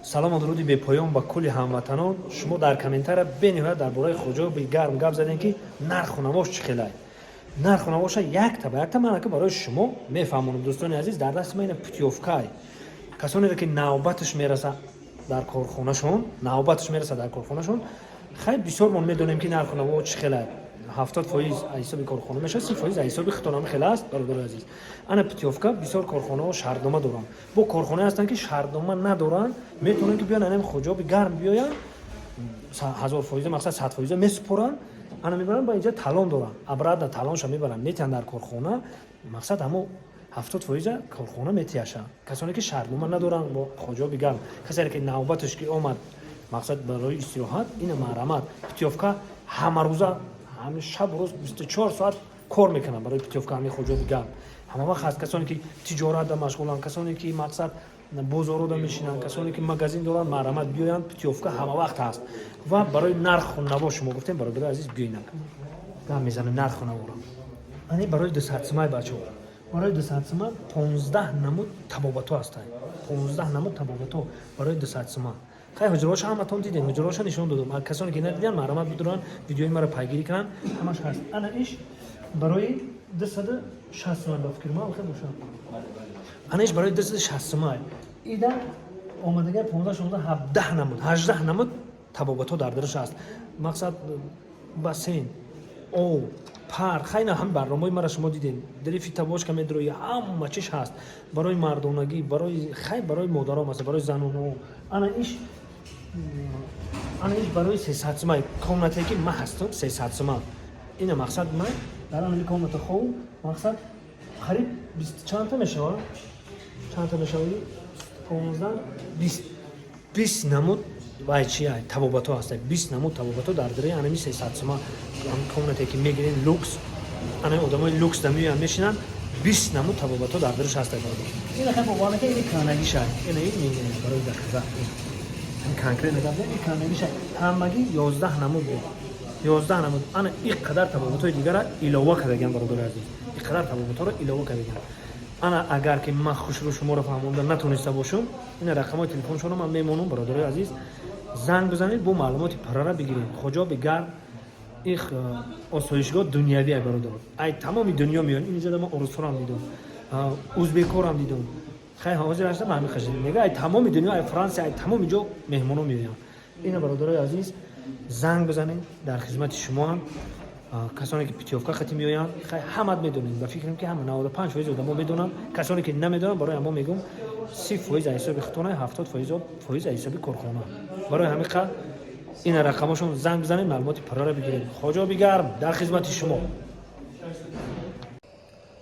Салому дуруди бепоён ба кулли ҳамватанон. Шумо дар комментария бениҳоят дар бораи Хоҷаоби Гарм гап задем, ки нарху навош чӣ хелай. Нарху навоша якта ба якта ман ака барои шумо мефаҳмонам. Дӯстони азиз, дар дасти ман ина путёвкай. Касонеро, ки навбаташ мераса дар корхонашон, навбаташ мераса дар корхонашон. Хай, бисёр мо медонем, ки нарху наво чӣ хелай: 70% аз ҳисоби корхона мешавад, 30% аз ҳисоби худтон. Хеле аст, бародари азиз. Ана путёвка, бисёр корхонаҳо шартнома доранд. Бо корхонае ҳастанд, ки шартнома надоранд, метавонанд, ки биёянд, анами Хоҷаоби Гарм биёянд, 1000%, мақсад, 100% месупоранд, ана мебаранд, ба инҷа талон доранд, обратно талонша мебаранд, метиҳанд дар корхона. Мақсад, ҳамо 70% корхона метиҳаша. Касоне, ки шартнома надоранд бо Хоҷаоби Гарм, касе, ки навбаташ ки омад, мақсад, барои истироҳат, ина марҳамат, путёвка ҳамарӯза, ҳами шабу рӯз, 24 соат кор мекунанд барои путёвка. Ҳами Хоҷаоби Гарм ҳама вақт ҳаст. Касоне, ки тиҷоратда машғуланд, касоне, ки, мақсад, бозоруда мешинанд, касоне, ки магазин доранд, марҳамат, биёянд, путёвка ҳама вақт ҳаст. Ва барои нарху наво шумо гуфтем, бародари азиз, биёинак, гап мезанем нарху наворо. Ани барои 200 сумай, бачаҳо, барои 200 сума 15 намуд табобатҳо ҳастанд, 15 намуд табобатҳо барои 200 сума. Хай, ҳуҷраҳоша ҳаматон дидем, ҳуҷраҳоша нишон додам. Касоне, ки надиданд, марҳамат, бидуранд, видеои маро пайгирӣ кунанд, ҳамаш ҳаст. Ана иш барои 260 сума, ба фикри ман хел бошад. Ана иш барои 260 сума. Ида омадагар 15, 16, 17 намуд, 18 намуд табобатҳо дар дараш аст. Мақсад, бассейн, об, пар. Хайна, ҳам барномаи мара шумо дидем, дрифи табошка медрои, ҳама чиш ҳаст барои мардонагӣ, барои, хай, барои модаром аст, барои занонҳо. Ана иш барои 300 сума. Комнатае, ки ман ҳастам, 300 сума. Ина, мақсад, ман дар ани комната хов, мақсад, қариб бист чандта мешавад, чандта мешавад? 15, 20, 20 намуд вай чи табобатҳо ҳаста, 20 намуд табобатҳо дар дараи анами 300 сума. Комнате, ки мегирен, люкс, ана одамои люкс да меоянд, мешинанд, 20 намуд табобатҳо дар дараш ҳаста. Ина хай, бовар накард, ини канагиша, ина ин барои дақиқа конкретно гап, ин канагиша. Ҳамагӣ 11 намуд буд, 11 намуд. Ана ин қадар табобатҳои дигара илова кардагиам, бародари азиз, ин қадар табобатҳоро илова кардагиам. Ана агар ки ман хушрӯ шуморо фаҳмонда натониста бошам, ина рақамҳои телефоншонро ман мемонам. Бародарои азиз, занг бизанед, бо маълумоти пуррара бигирем. Хоҷаоби Гарм их осоишгоҳ дунявӣ ай, бародар, ай тамоми дунё меоянд. Инҷода ман урусҳорам дидам, узбекҳорам дидам. Хай, ҳозир ҳастам, ҳами хашид мега, ай тамоми дунё, ай Франсия, ай тамоми ҷо меҳмоно меоянд. Ина, бародарои азиз, занг бизанед, дар хизмати шумоам. Касоне, ки путёвка хати меоянд, хай, ҳамат медонед, ба фикрам, ки ҳама, 95% одамо медонанд. Касоне, ки намедонанд, барои ҳамо мегӯм: 30% аз ҳисоби худтона, 70% аз ҳисоби корхона. Барои ҳамин қадр ина рақамошон занг бизанед, маълумоти пуррара бигиред. Хоҷаоби Гарм дар хизмати шумо.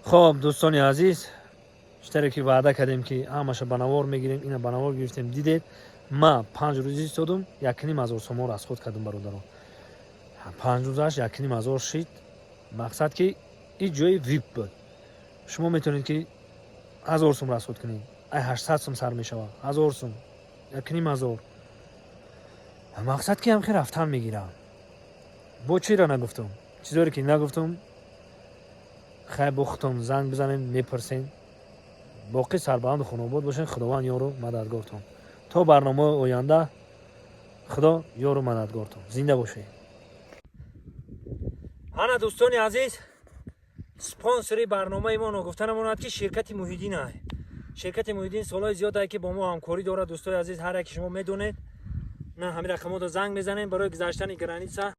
Хоб, дӯстони азиз, чӣ ки ваъда кардем, ки ҳамаша ба навор мегирем, ина ба навор гирифтем, дидед. Ма 5 рӯз истодум, 1500 сомонро аз худ кардам, бародарон. 5 рӯзаш 1500 шид. Мақсад, ки ин ҷои вип буд. Шумо метавонед, ки 1000 сум расход кунед, ай 800 сум сар мешавад, 1000 сум, 1500. Мақсад, ки ҳамхе рафтан мегирам. Бо чиро нагуфтум, чизоре, ки нагуфтум, хай, бо худтон занг бизанед, мепурсен. Боқӣ сарбаланду хонобод бошед, Худованд ёру мададгортон. То барномаи оянда, Худо ёру мададгортон, зинда бошед. Ана, дӯстони азиз, спонсори барномаи мо ногуфта намонад, ки ширкати Муҳиддин ай. Ширкати Муҳиддин солҳои зиёд ай, ки бо мо ҳамкорӣ дорад. Дӯстои азиз, ҳар яке шумо медонед, на ҳамин рақамҳоро занг мезанем барои гузаштани граница.